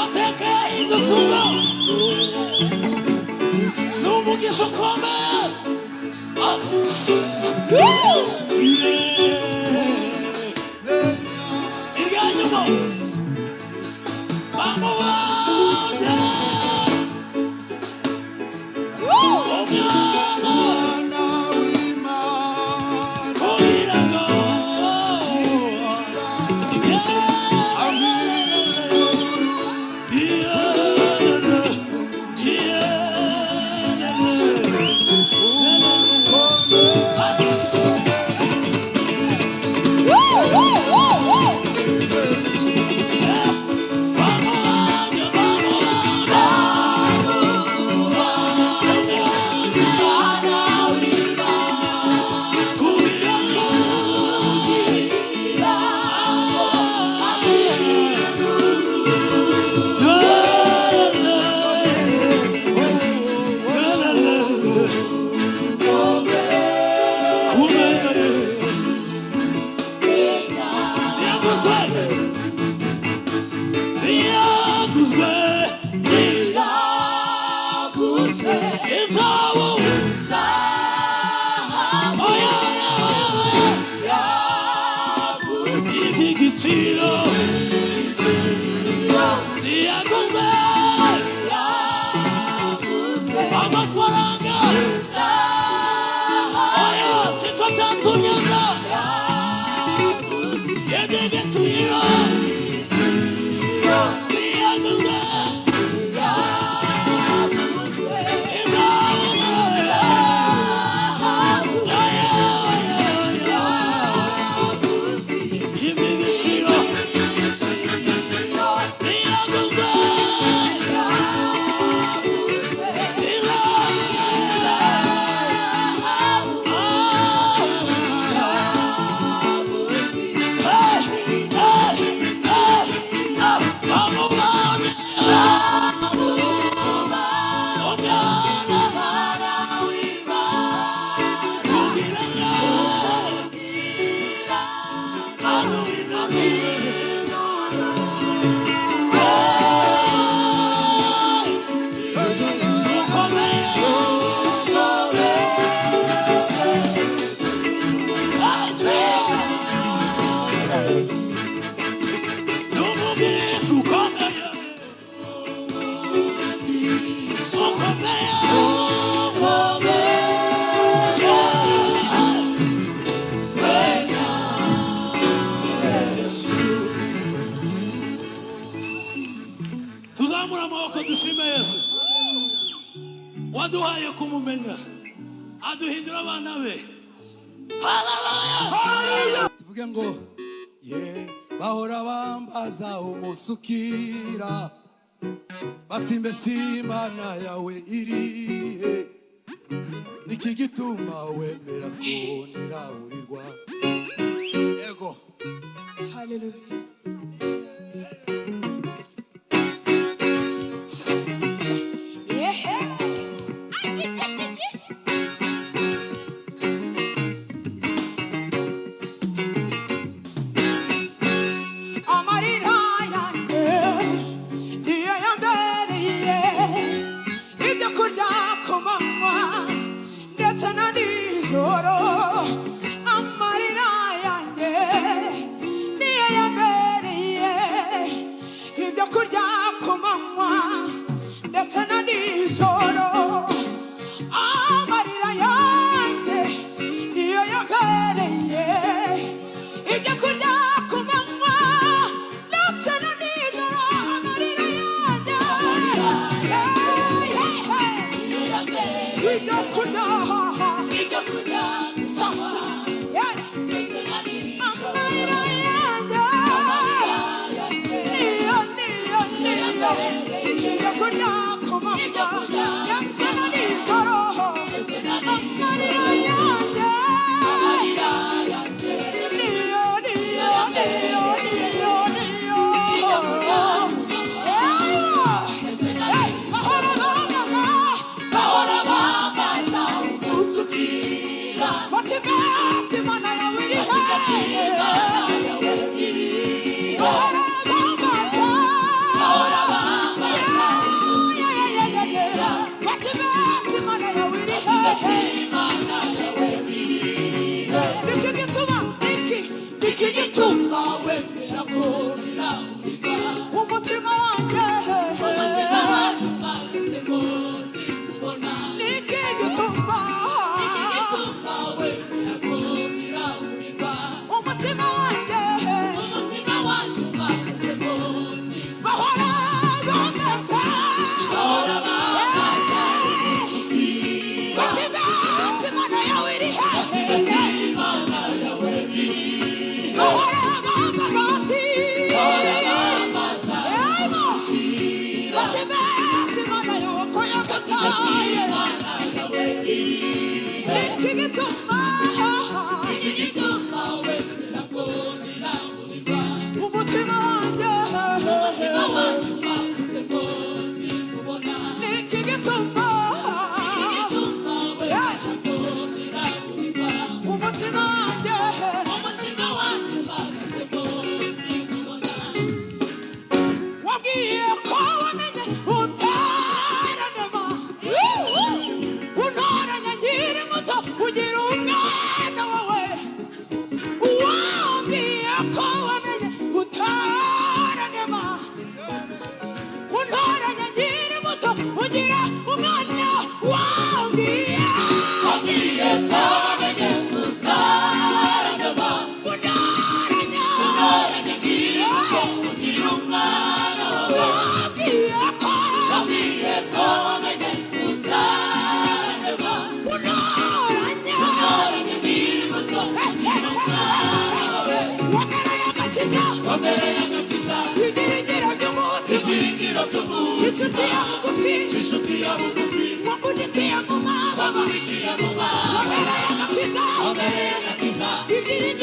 Amateka yahindutse ubwo ni umugisha ukomeye. Woo! Irya nyuma bamubonye Woo! umwana Umwana w'Imana kugira ngo amwizuru. Woo! Woo! Woo! Woo! Bamubonye, bamubonye umwana w'Imana kugira ngo Yaguzwe, yaguzwe, izahabu, oya, oya, oya, iby'igiciro, yaguzwe, amafaranga, oya, sicyo cyatumye nza, iby'igiciro, yaguzwe, izahabu, oya, oya, oya, iby'igiciro, yaguzwe, Tuzamura amaboko dushime Yesu waduhaye kumumenya, aduhindura abana be. Haleluya! Tuvuge ngo ye bahora bambaza umusukira, bati: "Mbese Imana yawe irihe? Niki gituma wemera kuniraburirwa?" Yego. Hallelujah. Yeah. Amarira yanjye niyo yambereye ibyo kurya ku manywa ndetse na nijoro. Amarira yanjye niyo yambereye ibyo kurya ku manywa ndetse na nijoro. Amarira yanjye niyo yambereye ibyo kurya ku manywa ndetse na nijoro. Amarira yanjye, hey, hey, hey. Ibyo kurya yeah. Amarira yanjye niyo, niyo, niyo ibyo kurya ku manywa ndetse na nijoro. Amarira yanjye niyo, niyo, niyo, niyo, niyo. Eyo! Hey, bahora bambaza, bahora bambaza Umusukira bati: "Mbese Imana yawe iri hehe?" Bahora bambaza. wamenye utaranema, untoranya nkiri muto ugira umwana wawe. Wambwiye ko wamenye utaranema, untoranya nkiri muto ugira umwana. Wambwiye, Wambwiye ko wamenye utaranema, untoranya, untoranya nkiri muto ugira umwana wawe. Wambwiye ko, Wambwiye ko wamenye utaranema, untoranya, untoranya nkiri muto ugira umwana wawe. Wamereye agakiza, Wamereye agakiza, ibyiringiro by'umutima, ibyiringiro by'umutima, inshuti ya bugufi, inshuti ya bugufi, wangunikiye mu mababa, wangunikiye mu mababa. Wamereye agakiza, Wamereye agakiza, ibyiringiro.